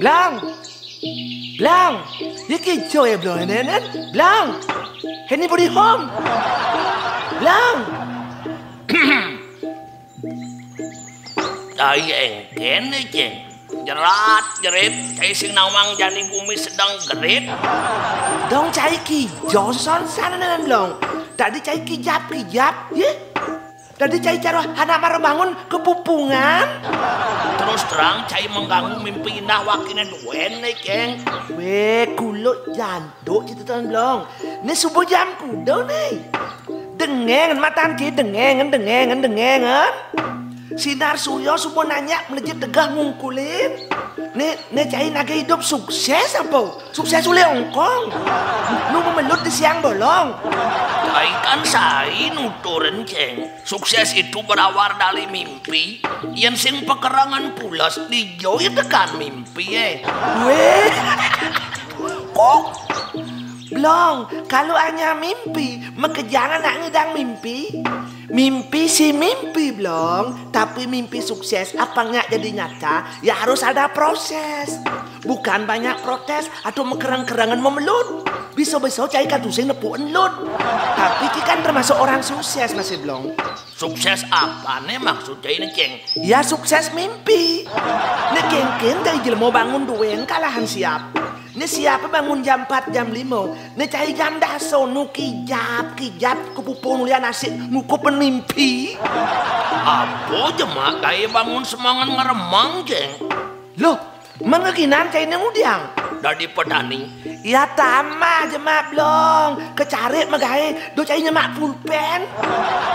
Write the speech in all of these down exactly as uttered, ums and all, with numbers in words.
Blang. Blang. Ya kijo ya, Blang. Nen, nen. Blang. Anybody home? Blang. Cai éngkén né, Céng. Jerat, jerit, cai sing nawang jani bumi sedeng gerit. Dong cai kijo son sana, nen, Blang. Tadi cai kijap-kijap, ya. Tadi cai caro hana mara bangun kepupungan. Terus terang cai mengganggu mimpi indah wakiné duén né, Céng. Wéh, kulo jantuk cita tan, Blang. Né subuh jam kuda né. Dengéngan matan ki, dengéngan, dengéngan, dengéngan. Sinar surya subuh nanyak melejit tegeh ngungkulin. Né, né cai nagih idup sukses apa? Sukses ulih ongkong. Nu memelut di siang bolong. Cai kan sai nuturin, Céng. Sukses itu berawal dari mimpi. Yén sing pakerengan pules, dija tekan mimpi, eh. Wéh. Kok? Blang, kalau hanya mimpi, makejang anak ngidang mimpi. Mimpi sih mimpi, Blang. Tapi mimpi sukses apa nggak jadi nyata, ya harus ada proses. Bukan banyak protes atau makereng-kerengan memelut. Bisa-bisa cai katusing nepukin lut. Tapi ki kan termasuk orang sukses masih, Blang. Sukses apa né maksud cai né, Céng? Ya sukses mimpi. Né kéngkén cai jelema bangun duén kalahan siap. Né siap bangun jam empat, jam lima. Né cai jam dasa nu kijap-kijap kepupung nulian nasi ngukup mimpi. Apa jemak gaé bangun semangat ngeremang, Céng? Loh, mangginan cai né ngudiang? Dadi petani. Ya tambah jemak, Blang. Kecarik magaé, do cai nyemak pulpen.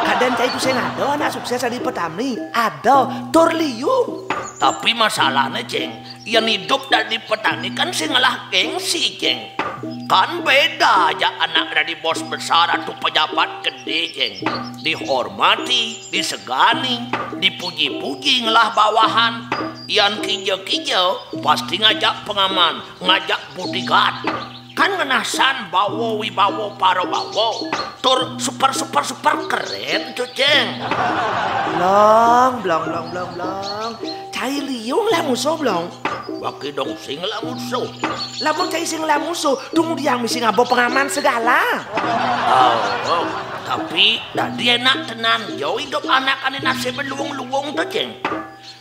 Kadén cai tusing ada anak sukses dadi petani. Ada, tur liu. Tapi masalahné, Céng, yén idup dadi petani kan sing ngelah géngsi, Céng. Kan beda ajak anak dadi bos besar atau pejabat gedé, Céng. Dihormati, disegani, dipuji-puji ngelah bawahan. Yén kija-kija, pasti ngajak pengaman, ngajak bodyguard. Kan ngenah san bawa wibawa para bawa. Tur super, super, super kerén to, Céng. Blang, Blang, Blang, Blang, Blang. Cai liu ngelah musuh, Blang. Baki dong sing ngelah musuh. Lamun cai sing ngelah musuh, dung diang misi ngaba pengaman segala. Oh, oh. Tapi dadi enak tenan, yo idup anak ané nasib luung-luung to, Céng.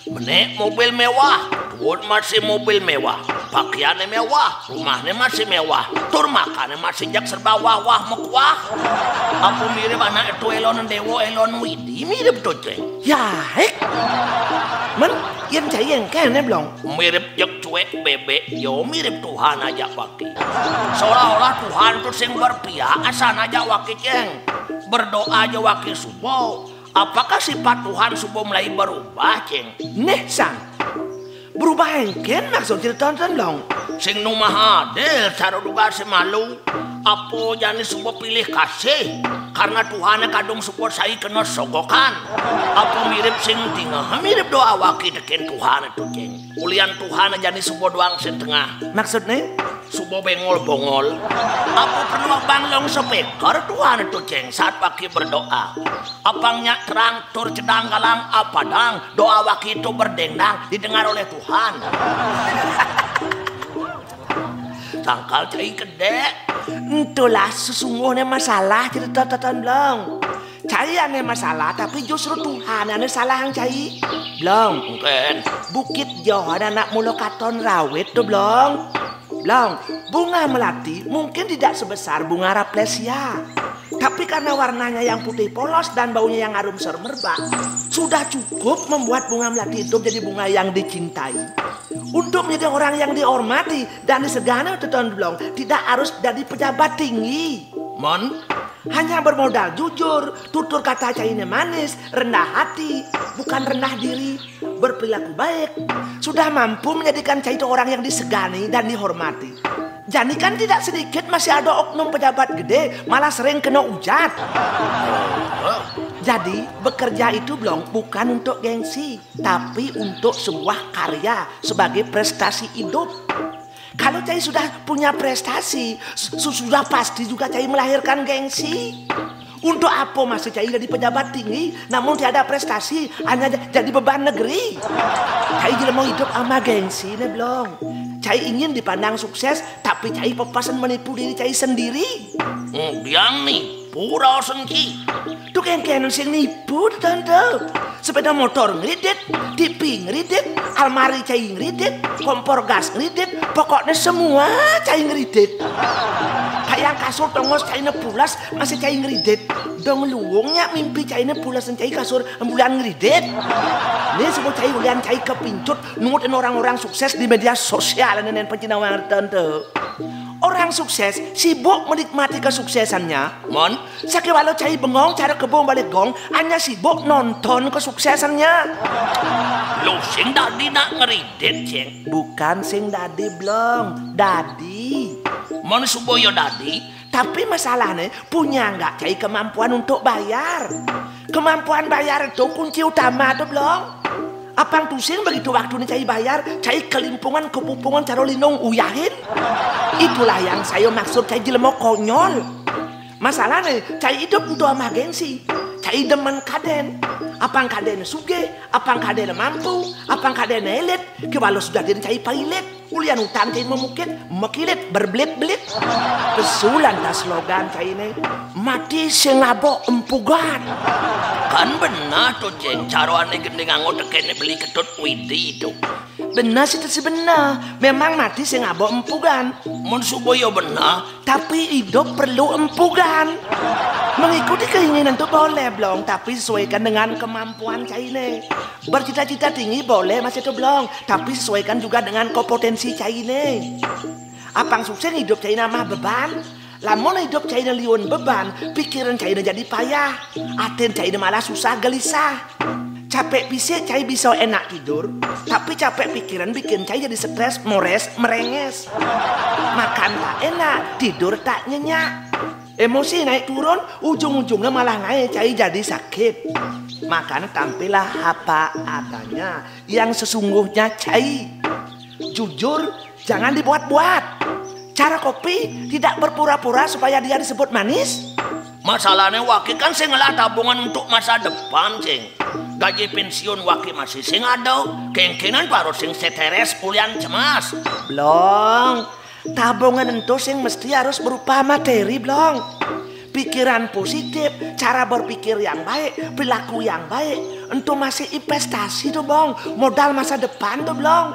Menék mobil mewah, tuun masih mobil mewah, pakaianné mewah, rumahné masih mewah, tur makanné masih jak serba wah-wah mekuah. Apa mirip anak itu Elon Dewa, Elon Widi mirip to, Céng. Ya, hek. Men, yén cai éngkén né, Blang. Mirip jak cuék bébék, yo mirip Tuhan ajak waki. Seolah-olah Tuhan tuh sing berpihak, asan ajak waki, Céng. Berdoa aja waki subuh. Apakah sifat Tuhan suba mulai berubah, Céng? Néh, Sang. Berubah éngkén maksud cerita enten, Blang? Sing nu maha adil, cara duga si malu. Apa jani suba pilih kasih? Karena Tuhan kadung suba sai kena sogokan. Apa mirip sing tinggal? Mirip doa waki tekén Tuhan itu, Céng. Ulian Tuhan jani suba doang sing tengah. Maksudné? Suba bengol-bongol. Apa perlu abang long speaker Tuhan itu, Céng, saat waki berdoa? Apangnya terang, tur cedang galang, apa dang? Doa waki itu berdendang, didengar oleh Tuhan. Tangkal cai kedék. Entulah sesungguhnya masalah cerita tatan, Blang. Cai ané masalah, tapi justru Tuhan ané salah yang cai. Blang. Mungkin. Bukit Johan anak mula katon rawit tuh, Blang. Blang, bunga melati mungkin tidak sebesar bunga rafflesia. Tapi karena warnanya yang putih polos dan baunya yang harum semerbak, sudah cukup membuat bunga melati itu menjadi bunga yang dicintai. Untuk menjadi orang yang dihormati dan disegani, Teton Blong, tidak harus jadi pejabat tinggi. Mon? Hanya bermodal jujur, tutur kata cainé manis, rendah hati, bukan rendah diri, berperilaku baik, sudah mampu menjadikan cai itu orang yang disegani dan dihormati. Jani kan tidak sedikit masih ada oknum pejabat gede, malah sering kena ujat. Jadi, bekerja itu, Blong, bukan untuk gengsi, tapi untuk sebuah karya sebagai prestasi hidup. Kalau cai sudah punya prestasi, su-, sudah pasti juga cai melahirkan gengsi. Untuk apa masih cai jadi pejabat tinggi, namun tiada prestasi, hanya j-, jadi beban negeri? Cai jelema hidup ama gengsi ne, Blong. Cai ingin dipandang sukses, tapi cai pepasan menipu diri cai sendiri. Hmm, biang ni, pura senki. Tu kengken sing nipu tu, Tante. Sepeda motor ngridit, T V ngridit, almari cai ngridit, kompor gas ngridit, pokoknya semua cai ngridit. Kayak kasur tongos cai ne pulas, masih cai ngridit. Dong luungnya mimpi cai ne pulas cai kasur embulan ngridit. Ni semua cai ulian cai kepincut, nungutin orang-orang sukses di media sosial, nenen pencinawan, Tante. Orang sukses sibuk menikmati kesuksesannya, Mon. Sakiwala cai bengong cara kebong balik gong, hanya sibuk nonton kesuksesannya. Lo sing dadi nak ngeridit, Ceng. Bukan sing dadi, Blong. Dadi. Mon, subo yo dadi. Tapi masalahnya, punya nggak cai kemampuan untuk bayar? Kemampuan bayar itu kunci utama tuh, Blong. Apang tusing begitu waktu ni cai bayar, cai kelimpungan, kepupungan, caro linong uyahin. Itulah yang saya maksud cai jelema konyol. Masalahnya, cai hidup untuk amah gengsi. Cai demen kaden. Apang kaden suge, apang kaden mampu, apang kaden elit, kewalo sudah den cai pailit. Ulian utang cai memukit, mekilit, berbelit-belit. Pesulan tas slogan cai ne, mati sing ngabok empugan. Kan benar tuh, Ceng, caroane gending ango tekene beli ketut widi itu. Benar sih, itu sih benar. Memang mati sing ngabok empugan. Mun subo yo benar, tapi hidup perlu empugan. Mengikuti keinginan tuh boleh, Blong, tapi sesuaikan dengan kemampuan cai ne. Bercita-cita tinggi boleh masih tuh, Blong, tapi sesuaikan juga dengan kompetensi cai ne. Apang sukses hidup cai ne amah beban. Lamun hidup cai ne liun beban, pikiran cai ne jadi payah. Aten cai ne malah susah gelisah. Capek fisik cai bisa enak tidur, tapi capek pikiran bikin cai jadi stres, mores, merenges. Makan tak enak, tidur tak nyenyak. Emosi naik turun, ujung-ujungnya malah ngae cai jadi sakit. Makanya tampillah apa adanya, yang sesungguhnya cai. Jujur, jangan dibuat-buat. Cara kopi tidak berpura-pura supaya dia disebut manis. Masalahnya waki kan sing ngelah tabungan untuk masa depan, Ceng. Gaji pensiun waki masih sing ada, kengkenan baru sing stres ulian cemas. Blong, tabungan ento sing mesti harus berupa materi, Blong. Pikiran positif, cara berpikir yang baik, perilaku yang baik, ento masih investasi tuh, Blong. Modal masa depan tuh, Blong.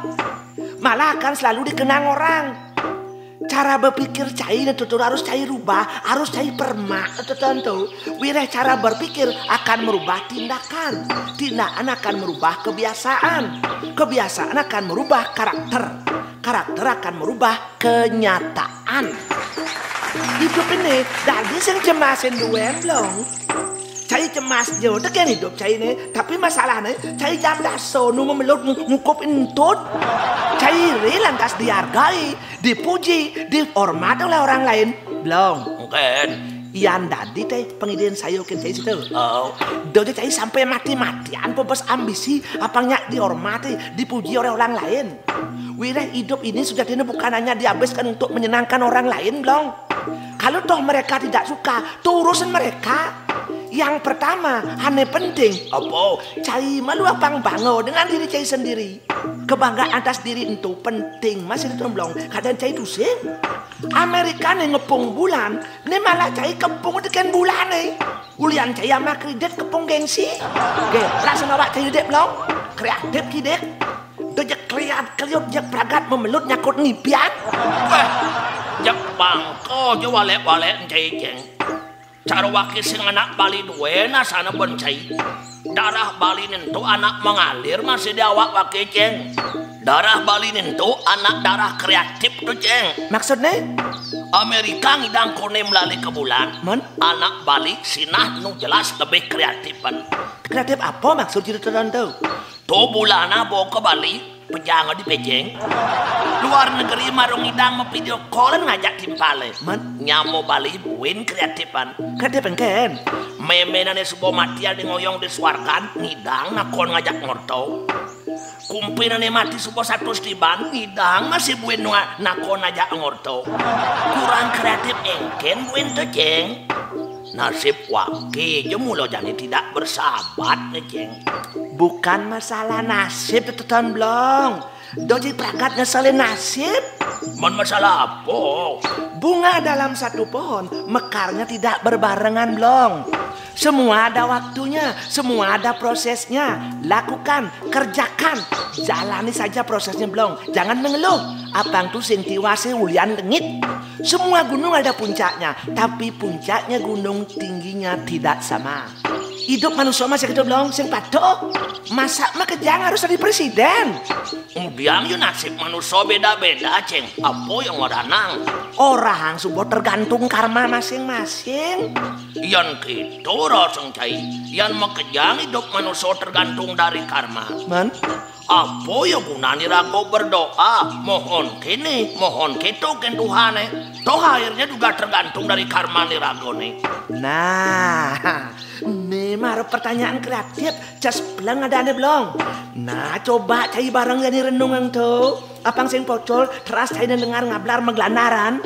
Malah akan selalu dikenang orang. Cara berpikir cai ne tutur harus cai rubah, harus cai permak, tutur tuh. Wireh cara berpikir akan merubah tindakan. Tindakan akan merubah kebiasaan. Kebiasaan akan merubah karakter. Karakter akan merubah kenyataan. Hidup ini dadi sing cemasin duwe, Blong. Cai cemas jo teken hidup cai ne, tapi masalahnya cai jam daso nu memelut ngu-, ngukup entut. Cai iri lantas dihargai, dipuji, dihormat oleh orang lain. Blong. Mungkin. Yan dadi teh pengidin sayo ken cai situ. Oh. Dojo cai sampai mati-matian pepes ambisi, apang nyak dihormati, dipuji oleh orang lain. Wireh hidup ini sudah dene bukan hanya dihabiskan untuk menyenangkan orang lain, Blong. Kalau toh mereka tidak suka, tuh urusan mereka. Yang pertama, ane penting. Apa? Cai malu apang bangga dengan diri cai sendiri. Kebanggaan atas diri entu penting, masih itu, Blong. Kadang cai tusing. Amerika ne ngepung bulan, ne malah cai kepung teken bulan ne. Ulian cai amah kredit kepung gengsi. Oke, langsung awak cai dek, Blong. Kreatif kidek. Dejek keliat keliut jek pragat memelut nyakut nipian. Wah, jak bangko jo walek-walek cai, Ceng. Cara waki sing anak Bali duwe nasana ben cai. Darah Bali nentu anak mengalir masih di awak waki, Ceng. Darah Bali nentu anak darah kreatif tuh, Ceng. Maksudnya? Amerika ngidang kone melali ke bulan. Mon? Anak Bali sinah nu jelas lebih kreatifan. Kreatif apa maksud cerita tuh? Tuh bulana bawa ke Bali, pejang di pejeng. Luar negeri marung ngidang me video callan ngajak timpale. Mon? Nyamo Bali buin kreatifan. Kreatif engken? Memenane subo mati ade ngoyong di swargan, ngidang nakon ngajak ngorto. Kumpinané mati suba satus tiban, ngidang masih buin nu nakon aja ngorto. Kurang kreatif éngkén buin to, Céng. Nasib waké ja mula jani tidak bersahabat né, Céng. Bukan masalah nasib, Teton Blong. Do jadi pragat nyeselin nasib. Mun masalah apa? Bunga dalam satu pohon mekarnya tidak berbarengan, Blong. Semua ada waktunya, semua ada prosesnya. Lakukan, kerjakan, jalani saja prosesnya, Blong. Jangan mengeluh. Apang tu sing tiwasé ulian lengit. Semua gunung ada puncaknya, tapi puncaknya gunung tingginya tidak sama. Hidup manusia masih gitu, Blong, sing patuh. Masa mah kejang harus jadi presiden? Kemudian yo nasib manusia beda-beda, Céng. Apa yang ngaranang? Orang subuh tergantung karma masing-masing. Yan gitu, raseng cai. Yan makejang hidup manusia tergantung dari karma. Men? Apa ya gunane raga berdoa, mohon kene, mohon keto ken Tuhane? Toh akhirnya juga tergantung dari karmane ragane. Nah, memang ada pertanyaan kreatif, cas pleng ada ane belum. Nah, coba cai bareng jani renung ang tu. Apang sing pocol, teras cai dengar ngablar meglandaran.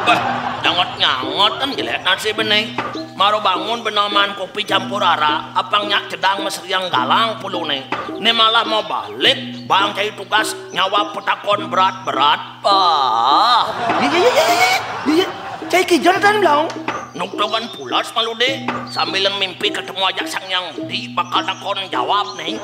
Bah, nyangot-nyangot kan jelek nasib ini. Maro bangun benaman kopi campur arak, apang nyak cedang mesriang galang pulune. Ne malah mau balik, bang cai tugas nyawab petakon berat-berat. Bah. Iya, iya, iya, iya, iya. Iya, cai kijel kan belum? Nuktokan pulas malu deh, sambilan mimpi ketemu aja sang yang di bakal takon jawab nih.